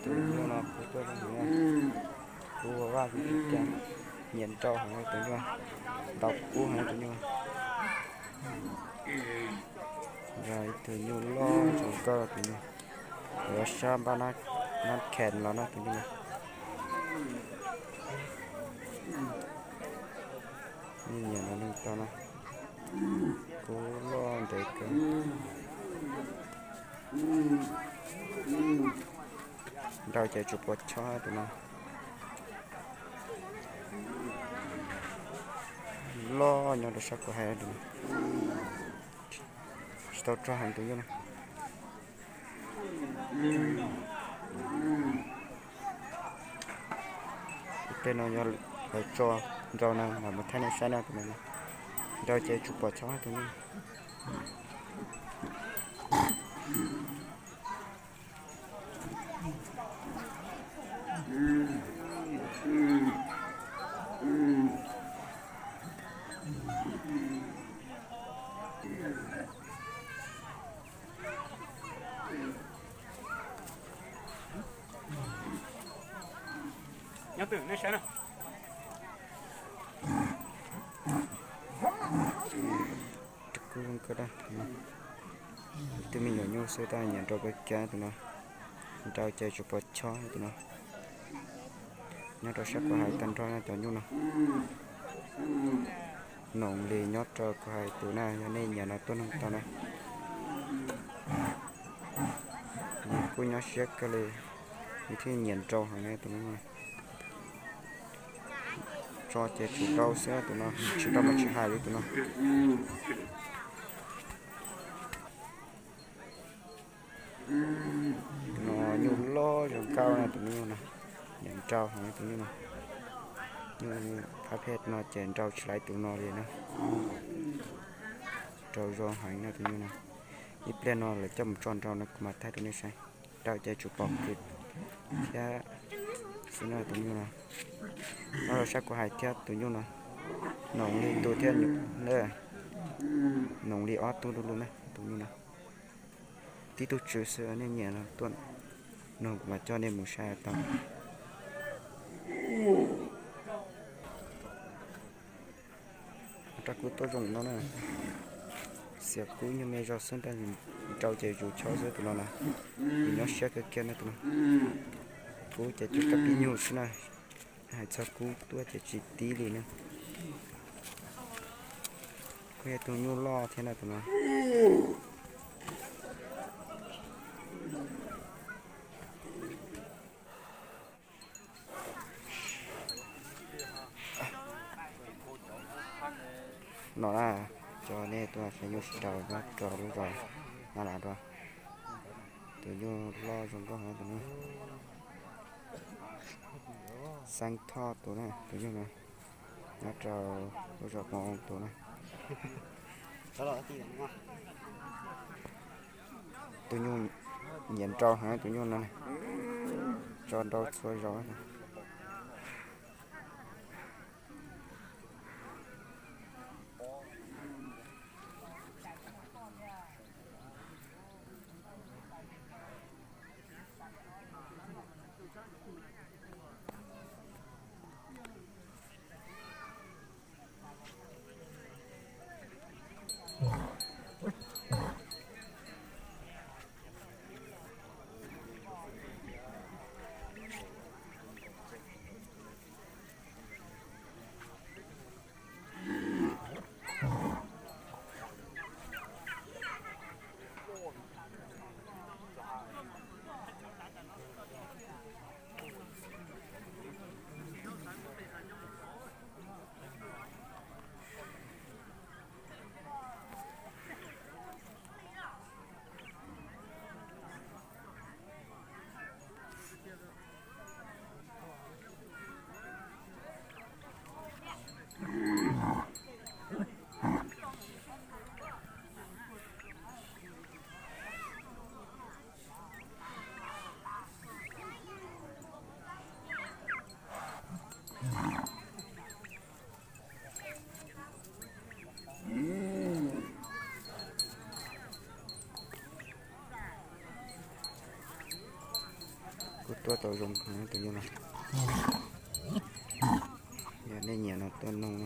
Tus nyuj no kub tuaj zoo heev, kub ua vaj zoo li cas, nyiam nrau heev tus nyuj, ntaus kub heev tus nyuj. Yog ib tug nyuj loj zoo nkauj tus nyuj, yuav sab npaj nab khen los no tus nyuj no. Nej nyiam los nug tau na, kub loj ntev kawg. Nrau ces tsuas pom chob tus no. Loj nyob rau sab kuv hais tus no, tsis tau rog heev tus nyuj no. Ib pliag no yog lawv tso nrau no mam mus thaij nej saib no tus no. Nrau ces tsuas pom chob tus nyuj. Nyob twg nej saib na. Tus kub zoo kawg, tus me nyuam nyuj xwb tab nyiam nrau kawg kiag tus no. Nrau ces tsuas pom chob tus no. Nyob rau sab kuv hais tag nrho cov nyuj no. Noom li nyob rau kuv hais tus na, yog nej nyiam no tuaj nug tau na. Nws kuj nyob siab kawg li, nws thiaj nyiam nrau heev tus no. Tso ces tsuas nrau xwb tus no, tsis nrau mas tsis hais li tus no. Tus no nyuj loj zoo nkauj na tus nyuj no, nyiam nrau heev tus nyuj no. Nyuj phab phem no ces nrau tsis laib tus no li na. Nrau zoo heev no tus nyuj no. Ib pliag no lawv coj mus tso nrau no kuv mam thaij rau nej saib. Nrau ces tsuas pom kws thiab xwb no tus nyuj no. Nyob rau sab kuv hais thiab tus nyuj no. Noom li tus thiab, noom li ob tug du lug na tus nyuj no. Tib tug tswv xwb, nej nyiam no tuaj nug kuv mam coj nej mus saib tau. Rab kub tuaj zoo no na, xiav kub nyuag me zog xwb tab sis nrau ces zus chob xwb tus no na. Nws nyob siab kawg kiag no tus no. Kub ces cov kab pib nyuj xwb na, hais txog kub tuaj ces tsis tib li na. Kuj yog tus nyuj loj thiab na tus no. No na, cov nej tuaj saib nyuj sib nrau nyob rau lub zos Nab Lav dua. Tus nyuj loj zoo nkauj heev tus no. Xeeb Thoj tus na, tus nyuj no nyob rau lub zos Pov Oo tus na. Tus nyuj nyiam nrau heev tus nyuj no, tso nrau txhua zaus. Kuj tuaj tau zoo heev tus yawg no. Yog nej nyiam no tuaj noog.